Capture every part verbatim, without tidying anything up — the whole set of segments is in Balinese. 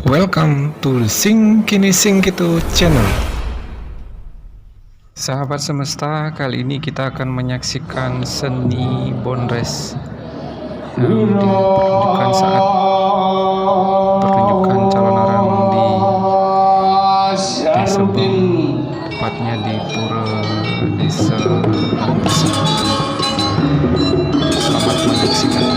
Welcome to Sing Kini Sing Kitu Channel. Sahabat semesta, kali ini kita akan menyaksikan seni bondres yang dipertunjukkan saat pertunjukan calon arang di Desa Beng, tepatnya di Pura Desa Bengkesa. Selamat menyaksikan.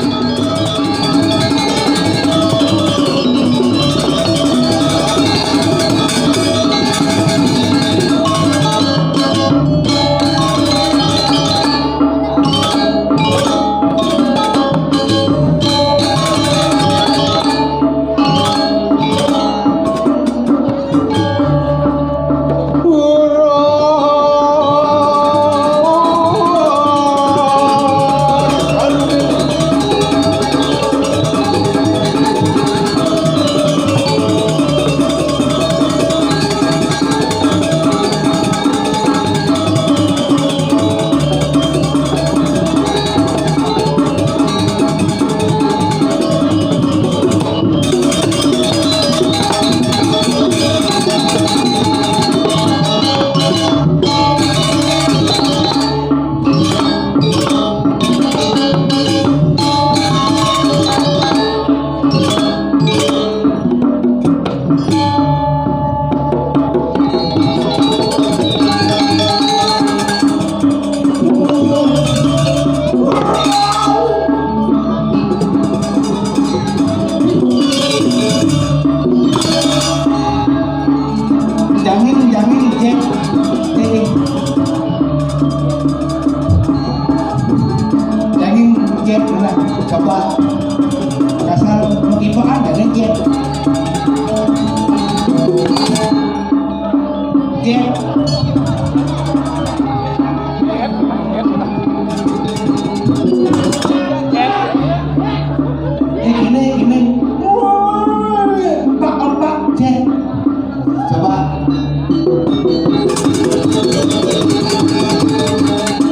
Jamin, jamin, Jack. Eh. Jamin, Jack, lah. Coba. Kasar, mau gimana, jamin, Jack. Jack. Eh, gini, gini. Woi, empat, empat, Jack. Coba.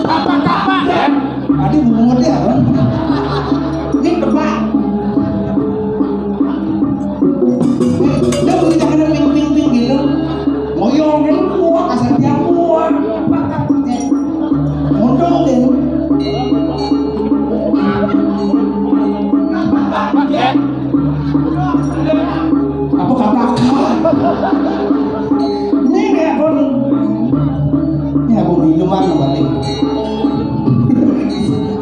Apa, apa, Jack? Tadi bungut ya, kan? Ini tebak. Eh, dia begitu kena ping, ping, ping gitu. Ngoyong, kan? Wah, kasar dia, wah. Untung, kan? Apa kata? Ini ya, Bun. Ini aku minuman balik.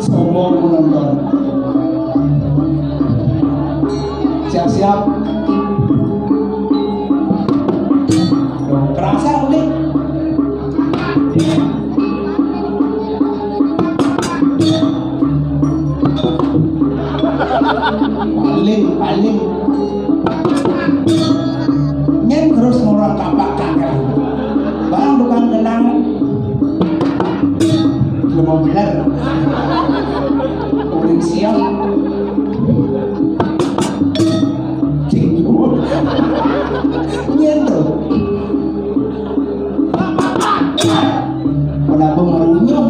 Sombong penonton. Siap-siap. Kerasa, Budi? Paling, paling. Nyen terus ngorang kapak kakak. Bang tukang kenang. Lemah bener. Udah siap. Cing. Nyen tuh. Menabung merunyum.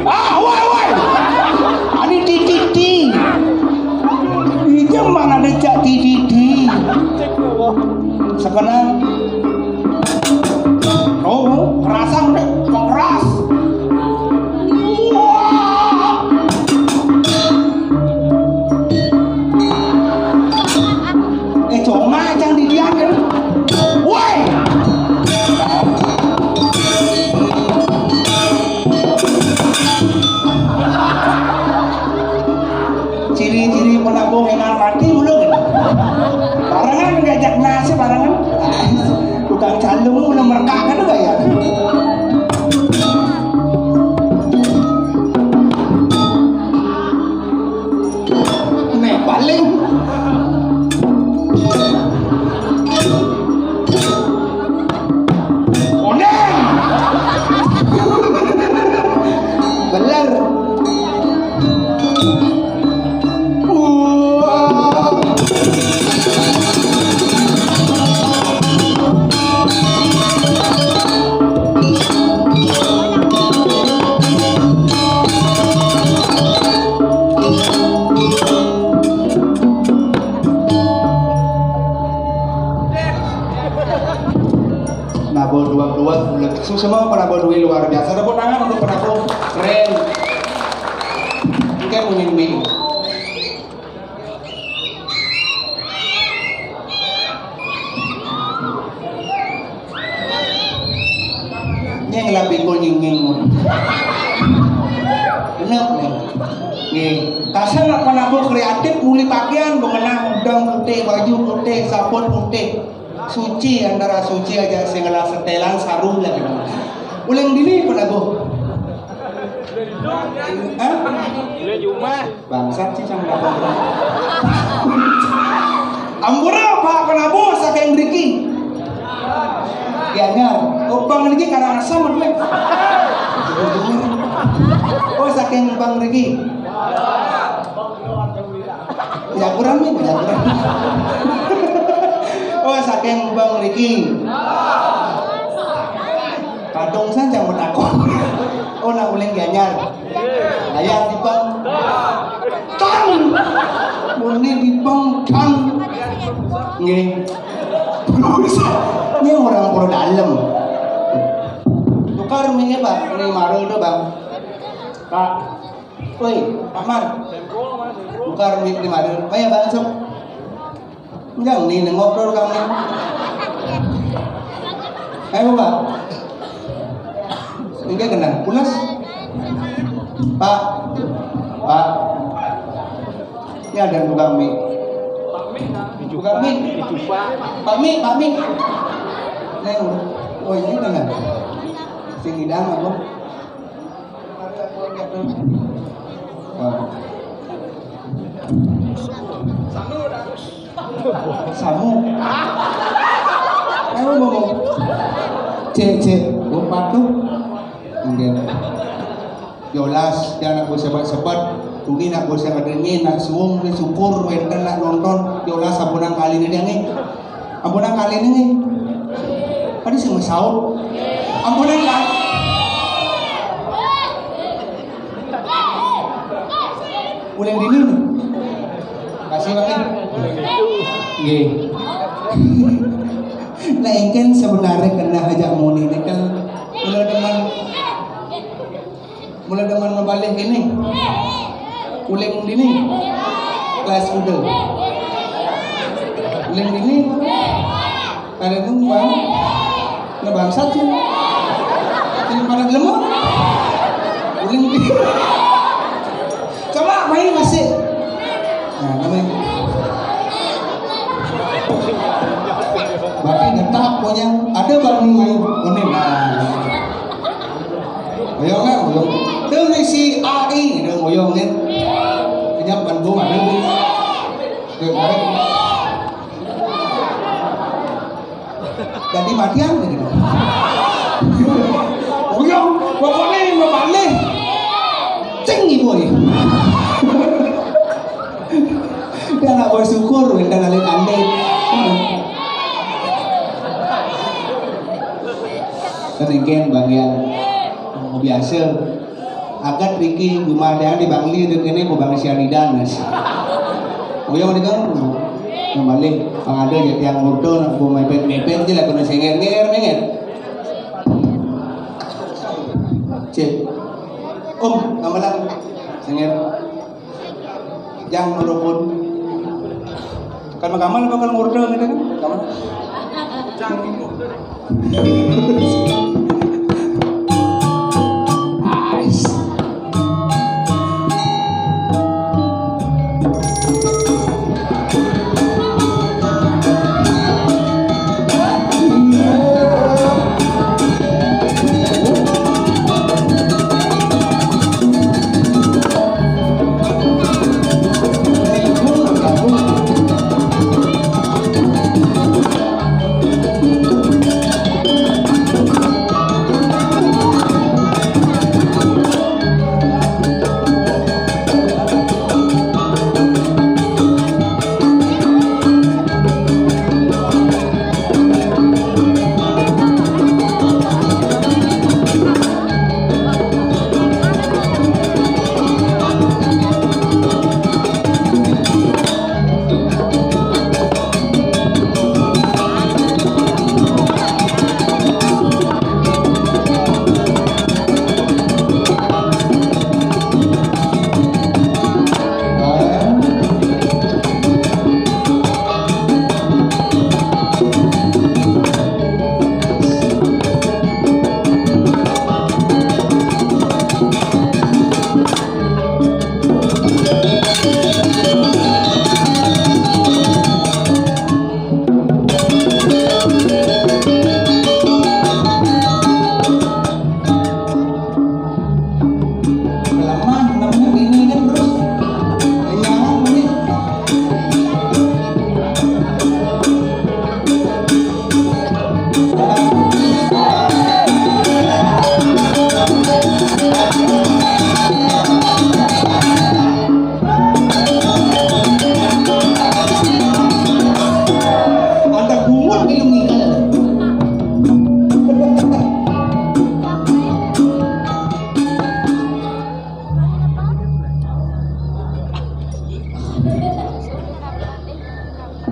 Ah, woi, woi. Ani tititi. Ijem mana decak tititi. Sekarang Oh, kerasa udah keras. Wah. Eh, cuma yang didiamin. Woi. Ciri-ciri penabung yang mati dulu. Barengan ngajak nasi barengan. Tukang calung udah merkakan juga ya. Nih, paling. Oneng. Beler. Wah. Nggih. Kasar nak penabuh kreatif, muli pakaian, mengenang udang putih, baju putih, sabun putih. Suci, antara suci aja sing ngelah setelan, sarung lah gitu. Uling dini penabuh. Hah? Uling jumah. Bangsat sih, cang. Ampura, Pak Penabuh, saking mriki. Gianyar. Oh, Bang niki Karangasem, Bang. Oh, saking Bang niki. Jaguran nih, jaguran. Oh, saking Bang niki. Kadung saja metakon. Oh, nak uling Gianyar. Ayah dibang. Tang. Muni dibang tang. Nggih. Ini orang Pura Dalem. Tukar mic-nya, Pak. Ini Marul tuh, Bang. Pak. Woi, Pak Mar. Tukar mic ini Marul. Ayo, Bang, sok. Enggak, nih, nengok dulu kamu. Ayo, Pak. Enggak kena. Pulas. Pak. Pak. Ini ada tukang mie. Tukang mie. Pak mie, Pak mie. Neng. Oh, ini kena. Sing idang apa? Oh. Samu. Ayo ngomong. Cek, cek. Umpat tuh. Nggih. Jolas, dia nak sebat-sebat. Tuni nak sebat ini, nak suung, ini syukur, wenten nak nonton. Jolas, ampunang kali ini dia nih. Ampunang kali ini nih. Tadi sih mau saut. Ampunang kali. Uling dini nih. Kasih, Bang, ya. Nggih. Nah, engken sebenarnya kena aja muni ini kan mulai demen, mulai demen ngebalik ini. Uling dini. Kelas udah. Uling dini. Ada numpang. Nah, bangsat sih. Ini pada lemah. Uling dini. Coba main masih. Nah, namanya. Berarti tetap punya ada baru main. Ini, nah. Oyong kan, oyong. Tuh, nih si A I, gitu, oyong kan. Kenyap kan gua mana nih? Tuh, kemarin. Jadi matian gitu. Uyang, pokoknya mau balik. Cing ibu ya. Dia nggak bersyukur, udah ngalir aneh. Kan engken Bang Yan. Mau biasa. Akat Riki, gumadahan di Bangli, dan kene ku Bang Syanidan, mas. Uyang ni kan, yang balik, Bang ada jadi yang muda, nak ku mepet-mepet je lah, kena senger-nger, menger. Cek. Om, amalan. Senger. Jang rukun. Kan makamal apa kalau ngurda gitu kan? Kamal. Nice.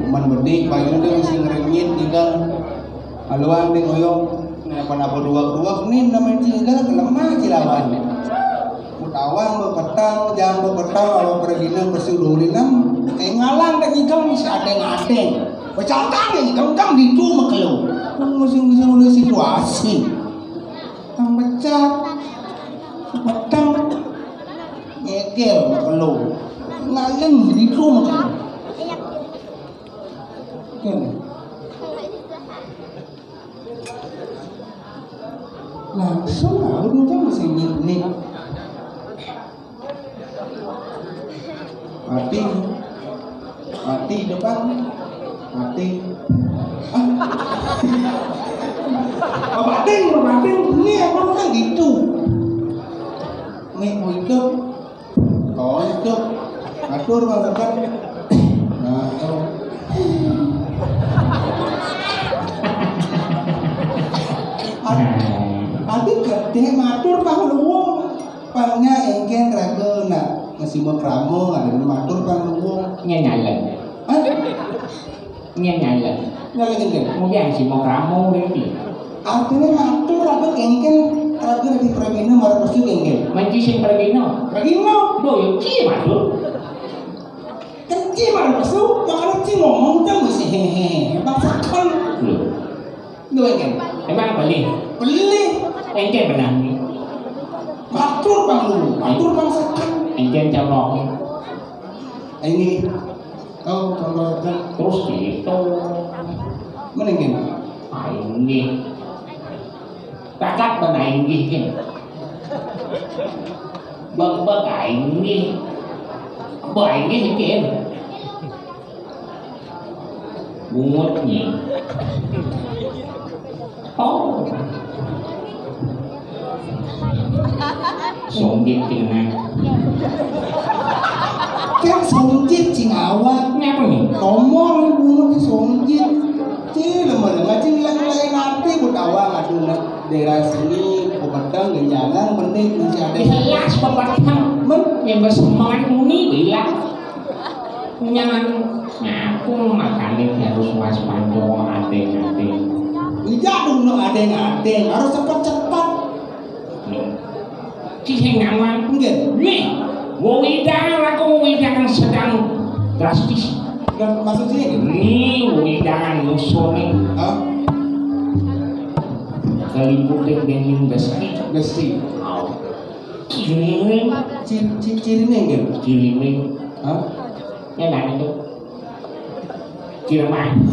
Man bedik, bayuné masih ngerenyit, tinggal haluan deh ngoyong. Nah, pan apa duwag-duwag nih namanya tinggal kelemah ci lawan. Mutawang bepetang, jam bepetang, awak pergina pesu dulinem. Kayak ngalang deh nyigem si adeng-adeng. Pecatang deh nyigem, jam ditu mekelu. Musim-musim udah situasi. Tang pecah. Petang. Nyekel mekelu. Ngaleng ditu mekelu. Kene. Langsung laut macam masih nik-nik. Mati. Mati depan. Mati. Ah. Babating, babating. Ini apa kan gitu. Nih, mau hidup. Oh, itu. Atur mangkat. Nah, oh. Ati gedhe matur pangluwung. Pangnya engken raga nak ngesima krama ada matur pangluwung. Nyanyalen. Hah? Nyanyalen. Nyalen engken. Kemudian si mau krama berarti. Artinya matur raga engken raga dadi pragina marang pesu engken. Menci sing pragina. Pragina. Boyo ki matur. Kenci marang pesu, makanya ci ngomong tuh masih hehe. Bangsakan. Lho. Lho engken. Emang beli? Beli. Engken benar. Matur pangluwung, matur pangsakan. Engken contoh. Ini. Oh, contoh. Terus gitu. Menengin. Ah, ini. Kakak ben aing nggih, kin. Bek-bek aing nggih. Bek aing nggih, kin. Bungut nyi. Oh. Songgit tina. Kan songgit sing awak. Ngapa nih? Tomol bungut songgit. Ci lemah ngajing lek lain ati butawa ngaduna daerah sini pepeteng genjangan benih masih ada. Jelas pepeteng. Men? Yang bersemangat muni bilang. Nyaman. Ngaku makanya harus waspada adeng-adeng. Iya dulu adeng-adeng harus cepat-cepat. Ki sing nyaman. Nggih. Nih, wewidangan aku wewidangan sedang drastis. Dan maksud sih? Nih, wewidangan musuh nih. Hah? Keliputan dening besi. Besi. Au. Kirimin. Cir-, cir-, cirine nggih. Kirimin. Hah? Ya, nah, itu. Kirman.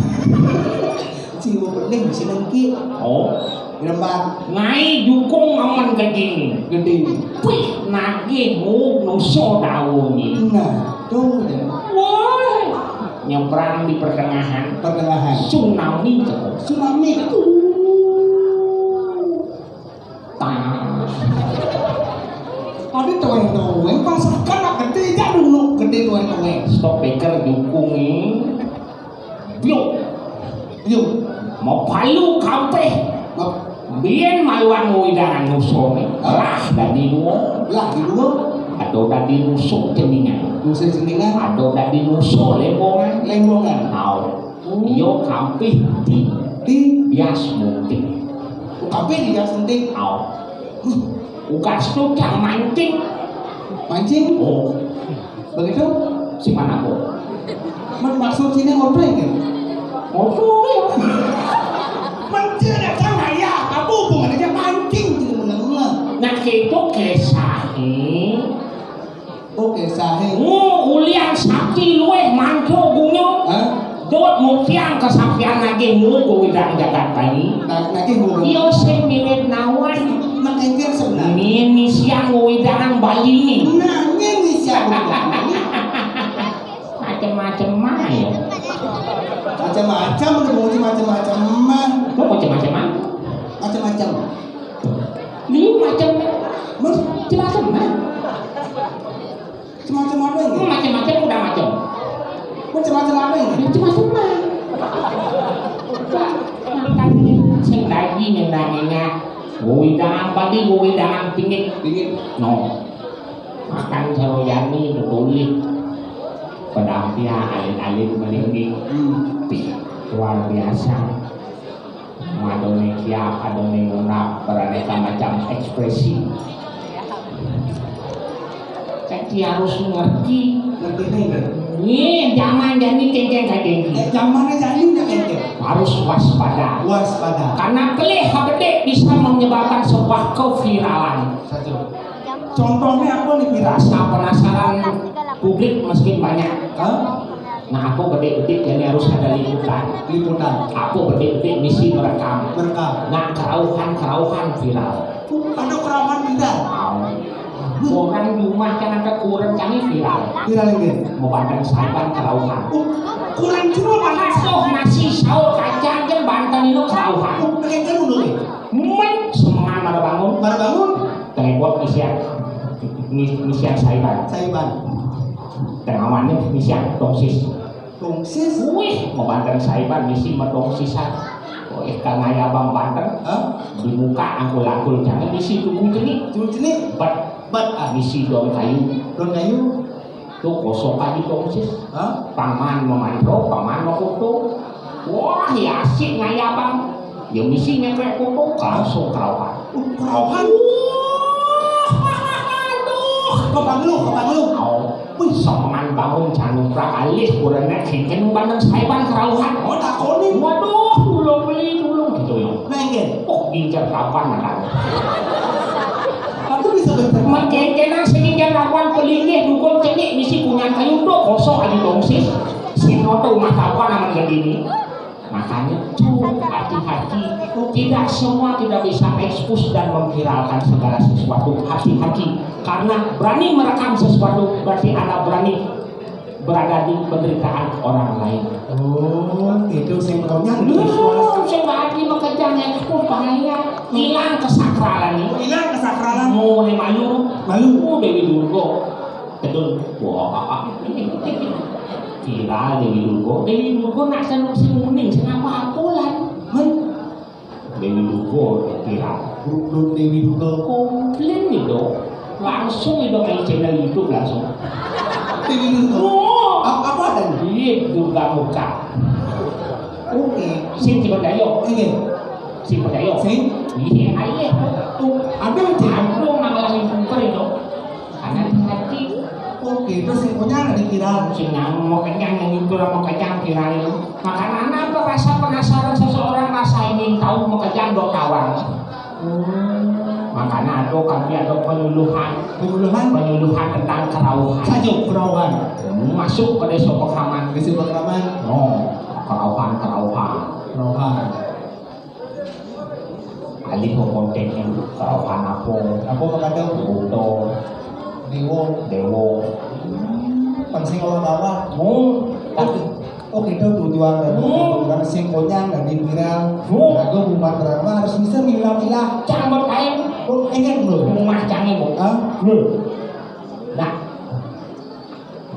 Sing mau pening, sing nengki. Oh. Kirman. Ngai dukung aman ke gini. Gede. Wih, nagih mu nuso daun ini. Nah, tuh. Wah. Nyebrang di pertengahan. Pertengahan. Tsunami tuh. Tsunami tuh. Tang. Ade tuwéng-tuwéng, pasakan nak gedé, jak dulu gedé tuwéng-tuwéng. Stop beker dukungé. Yuk. Yuk. Mau palu kampeh. Mau. Biyen maluan wewidangan nusoné. Lah dadi nuwo. Lah dadi nuwo. Ado dadi nuso ceningan. Nuso ceningan. Ado dadi nuso lembongan. Lembongan. Tau. Iya kampih di, di bias munting. Kampih di bias munting. Au. Ugas tukang mancing. Mancing? Oh. Begitu? Si mana kok? Men maksud sini ngobrol kan? Ngobrol ya. Mancing ada kan ya, apa hubungannya mancing gitu menengah. Nah, itu kisahnya. Oke, sahé. Mu ulian sakti luwih mantuk gunung. Hah? Dot muktiang kasaktyan nagih mu kuwidang jagat Bali. Nah, nagih mu. Iya sing mirip nawah. Nek engkir sebenarnya. Ngin isian kuwidang Bali ni. Nah, ngin isian kuwidang Bali. Macem-macem aja. Macam-macam, udah mau macam-macam mah. Kok macem-macem? Macam-macam. Liu macem. Macem-macem mah. Semacam apa ini? Macam-macam udah macam. Macam-macam apa ini? Macam-macam mah. Makan sing daging yang dagingnya. Wewidangan padi, wewidangan pingit. Pingit. No. Makan saroyani, betulit. Penampilan alin-alin meuni, hmm, luar biasa. Madoné kiap, madoné ngunap, beraneka macam ekspresi. Jadi harus ngerti. Ngerti nih, kan? Nih, zaman jadi kéngkén ka kéngkén. Eh, zamannya jadi udah kéngkén. Harus waspada. Waspada. Karena pelih gedé bisa menyebabkan sebuah keviralan. Satu. Contohnya apa nih, Pira? Rasa penasaran publik mungkin banyak. Hah? Nah, apa bedik-bedik jadi harus ada liputan. Liputan. Apa bedik-bedik misi merekam. Merekam. Nah, kerauhan-kerauhan viral. Ada kerauhan viral. Tahu. Orang di rumah kan ada kurang kami viral. Viral ini. Mau bandeng saiban kerauhan. Oh, kurang cuma panas. Soh nasi saur kacang kan banten itu kerauhan. Oh, pakai kan dulu nih. Mumet semengan pada bangun. Pada bangun. Tengok isian. Ngis-, ngisian saiban. Saiban. Tengah manis ngisian tongsis. Tongsis? Wih, mau banten saiban ngisi mah tongsisan. Oh, eh, kan ngayabang banten. Hah? Di muka angkul-angkul jangan ngisi tuku jenik. Tuku jenik? Bet. Bet, ah. Ngisi daun kayu. Daun kayu? Tuh kosong aja tongsis. Hah? Paman memantro, paman mau foto. Wah, ya asik ngayabang. Ya misi nyekrek kutu langsung kerauhan. Uh, kerauhan. Wah, aduh. Kepang lu, kepang lu. Au. Wih, semengan bangun jangan prak alih kurang nek kéngkén bandeng saiban kerauhan. Oh, takoni. Waduh, dulu beli dulu gitu ya. Nengken. Oh, ginjal kapan makan. Aku bisa bentar. Makin kenang sing ginjal kapan pelingih dukun cenik misi kunyan kayu tuh kosong aja tongsis. Sing oto rumah kapan aman gini. Makanya tuh hati-hati, tidak semua tidak bisa ekspos dan memviralkan segala sesuatu. Hati-hati, karena berani merekam sesuatu berarti Anda berani berada di penderitaan orang lain. Oh, itu simpelnya. Lu, saya berarti makanya ekspos bahaya, hilang kesakralan ini. Hilang kesakralan. Mau nih malu. Malu. Oh, Dewi Durgo. Kedun. Wah. Kira Dewi Durgo. Dewi Durgo nak seneng sing muning sing apa-apa lan. Men. Dewi Durgo kira. Grup Dewi Durgo. Komplain itu. Langsung itu main channel YouTube langsung. Dewi Durgo. Oh. Apa, apa ada? Iya, Durga Murka. Oke. Sing percaya. Oke. Sing percaya. Sing. Iya, ayo. Tuh, ada aja. Aku ngalahin kumpir itu. Karena hati. Oke, terus sing punya ada di viral. Sing nyamuk mau kenyang, yang itu mau kenyang viral itu. Makanya apa rasa penasaran seseorang, rasa ingin tahu mau kenyang dok tawang. Hmm. Makanya ada kami ada penyuluhan. Penyuluhan? Penyuluhan tentang kerauhan. Saja kerauhan. Masuk ke desa Pekraman. Desa Pekraman. Oh, kerauhan, kerauhan. Kerauhan. Alih kontennya kerauhan apa? Apa makanya? Buto. Dewo. Dewo. Pansing orang bawah. Hmm. Tapi, oh, kita tujuan dari, hmm, orang sing konyang dari viral. Hmm. Lagu bumat drama harus bisa milah-milah. Cang berkain. Oh, enggak belum? Rumah cangnya, Bu. Hah? Belum. Nah,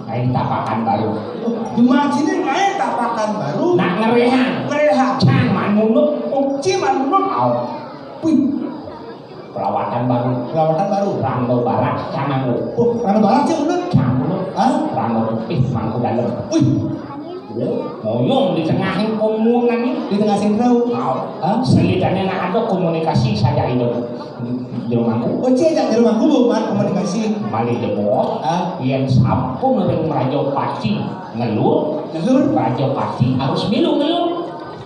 kain tapakan baru. Oh, di sini kain tapakan baru. Nak ngerehan. Ngerehan. Cang manunut. Oh, ci manunut. Au. Wih. Pelawatan baru. Pelawatan baru. Rando Barat, Canggu. Oh, Rando Barat sih, Undut. Canggu. Hah? Rando Putih, Mangku Dalam. Wih. Oh, ngoyong di tengah komunan ini. Di tengah sentral. Tahu. Hah? Selidannya nak ada komunikasi saja itu. Di rumahku. Oh, cek, di rumahku belum, Mat, komunikasi. Balik jebot. Hah? Yang sampun ring Raja Pati ngelur. Ngelur. Raja Pati harus milu ngelur.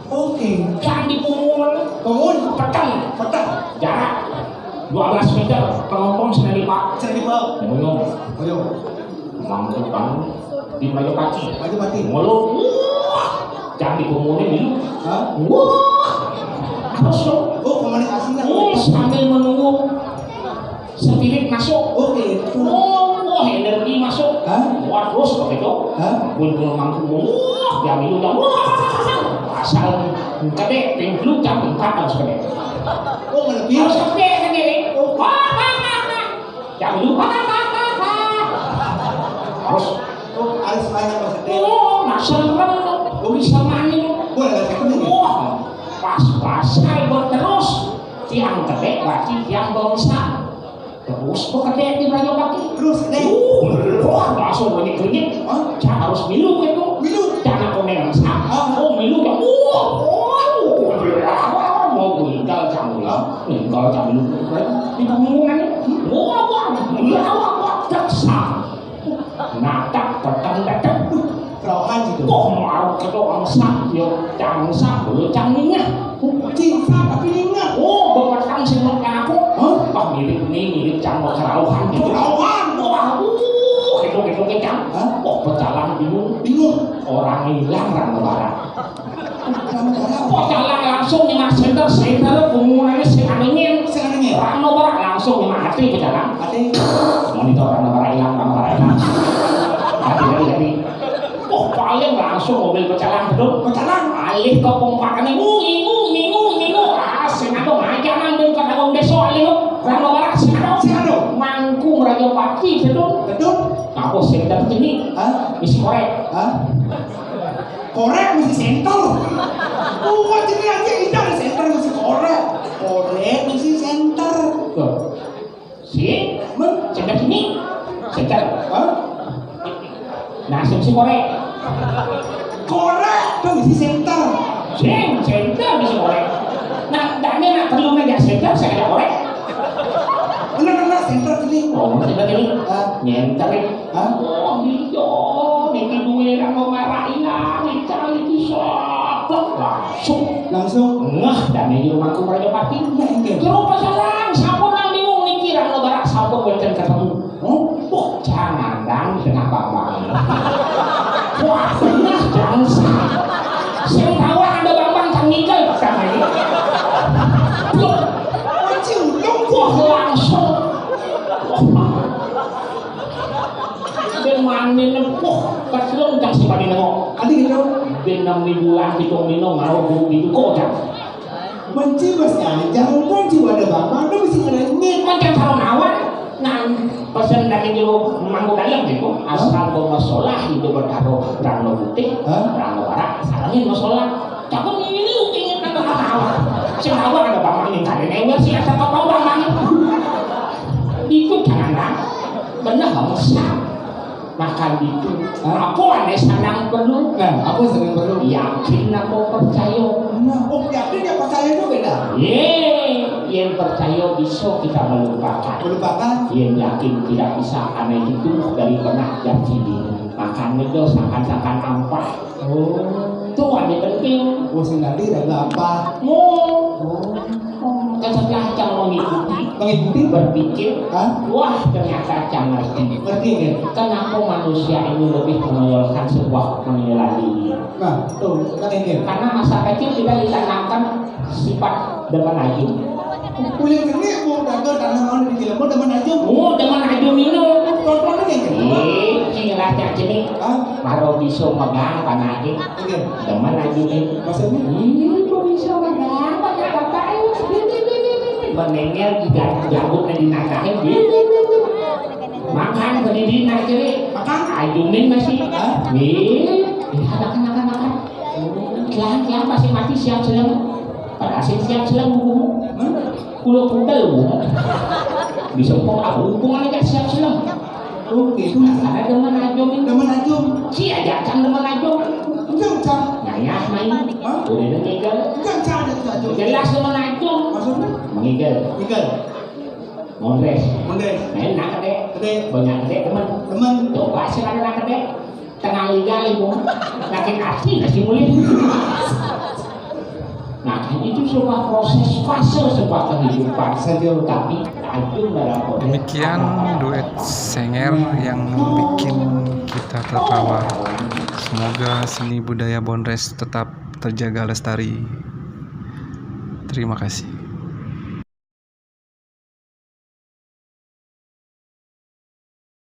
Oke. Kan di pungun. Pungun. Peteng. Peteng. Jarak dua belas meter. Penonton sekali, Pak. Sekali, Pak. Ngoyong. Ngoyong. Mangkutan di Melayu Pati. Melayu Pati. Mulu. Wah. Jangan di pungunin dulu. Hah? Wah. Terus lo. Oh, komunikasinya. Hmm, sambil menunggu spirit masuk. Oke. Oh, wah, energi masuk. Hah? Wah, terus begitu. Hah? Gue belum mampu. Wah, dia minum dah. Wah. Asal gede, pengklu jam empat harus gede. Oh, lebih. Harus gede kan ini. Oh. Wah, wah, wah, wah. Jam dua. Wah, wah, wah, wah. Harus. Oh, harus banyak maksudnya. Oh, maksudnya kan. Gue bisa main. Boleh, boleh. Wah, pas-pasan buat terus. Tiang gede berarti tiang bangsa. Terus bekerja di Raja Pati. Terus, Dek. Uh, wah, langsung bunyi-bunyi. Hah? Cak harus milu gitu. Milu? Jangan komentar. Ah. Oh, milu ya. Wah, wah, wah, wah, mau meninggal kamu lah. Meninggal kamu. Di bangunan. Wah, wah, wah, wah, wah, jaksa. Natak petang datang. Rohan gitu. Wah, mau ke doang sak, yo, cang sak, dulu cang ningah. Cinta tapi ningah. Oh, bapak tang sing mau aku. Hah? Wah, mirip nih, mirip cang mau kerauhan gitu. Kerauhan. Wah, uh, gitu, gitu, gitu. Hah? Wah, pecalang bingung. Bingung. Orang hilang, orang lebaran. Orang lebaran. Pecalang langsung nyemak senter, senter, punggungannya sing anengin. Sing anengin. Orang lebaran langsung nyemak hati pecalang. Hati. Monitor orang lebaran hilang, orang lebaran hilang. Hati, hati, hati. Oh, paling langsung mobil pecalang, betul. Pecalang. Alih ke pompakannya, ngungi, ngungi, ngungi, ngungi. Ah, sing ada aja nang, bukan abang beso, alih lo. Orang lebaran, sing ada. Sing ada. Mangku Raja Pati, betul. Betul. Apa senter ini? Hah? Isi korek. Hah? Korek mesti senter. Oh, jadi aja, ini ada senter mesti korek. Korek mesti senter. Loh. Si? Men? Senter sini? Senter. Hah? Nah, sing si korek. Korek tuh mesti senter. Sing, senter mesti korek. Nah, dane nak perlu ngajak senter, saya ada korek. Bener, bener, senter sini. Oh, senter sini. Hah? Nyenter. Hah? Oh, iya, niki duwe rano marak ilang, ical iki soblek langsung. Langsung? Ngeh, dane di rumahku Raja Pati. Ya, iya. Jero pecalang, sampun nang bingung niki, rano barak sampun wonten ketemu. Oh, wah, jangan dang di tengah bambang. Wah, bener, dang. Sing bawah ada bambang, kang ngikel, kang ini. Loh, wah, langsung. Wah. Ben manine, wah, kecelung cang si padi nengok. Adi gitu. Ben enam ribuan pitung dino ngaro guru di duko cang. Menci bos aja, kan jiwa ada bapak, lu mesti ngerengek. Macam sarung awan, nang pesen dari jero mangku dalam gitu. Asal gua masalah itu bertaruh rano putih, Hah? Rano barak, sarangin masalah. Cakep ini lu inget kata kata awal. Sing awal ada bapak ini tadi nengok sih, asal kepala bapak. Itu jangan, Bang. Bener, Bang. Makan itu. Hah? Apa ane sanang perlu? Nah, apa sanang perlu? Yakin apa percaya? Nah, oh, yakin ya percaya itu beda. Ye, yang percaya bisa kita melupakan. Melupakan? Yang yakin tidak bisa, ane itu dari pernah jadi. Makanya itu seakan-akan ampas. Oh. Itu ada penting. Oh, sing tadi ada apa? Mau. Oh. Setelah cang mengikuti, Mengikuti? Berpikir, Hah? Wah, ternyata cang ngerti. Ngerti, kan? Kenapa manusia ini lebih mengeluarkan sebuah penilaian diri? Nah, tuh, kan ini. Karena masa kecil kita ditanamkan sifat demen aja. Kulit ini mau gagal karena mau di film, mau demen aja. Oh, demen aja minum. Tonton ini, kan? Eh, sing rasa jenis. Hah? Maro bisa megang panah aja. Iya. Demen aja minum. Maksudnya? Ini kok bisa megang panah bapak ini? Menengel di janggut di nakahin. Makan ke diri nak ceri. Makan? Ajumin masih. Hah? Nih, makan, makan, makan. Kelang, kelang, pasti mati siap selam. Padahal sing siap selam buku. Hah? Kulo pudel buku. Bisa kok aku hubungan aja siap selam. Oke, itu Ada demen ajum ini. Demen ajum. Si aja kan demen ajum. Enggak, Cang. Ngayah main. Hah? Udah ngigel. Enggak, Cang, ada ajum. Jelas demen ajum. Maksudnya? Mengigel. Mengigel. Mondres. Mondres. Main nak gede. Gede. Banyak gede teman. Teman. Coba sih ada nak gede. Tengah liga ibu. Makin asli nasi mulai. Nah, itu sebuah proses fase sebuah kehidupan. Saja. Tapi ajung dalam proses Demikian duet Senger yang bikin kita tertawa. Semoga seni budaya Bondres tetap terjaga lestari. Terima kasih.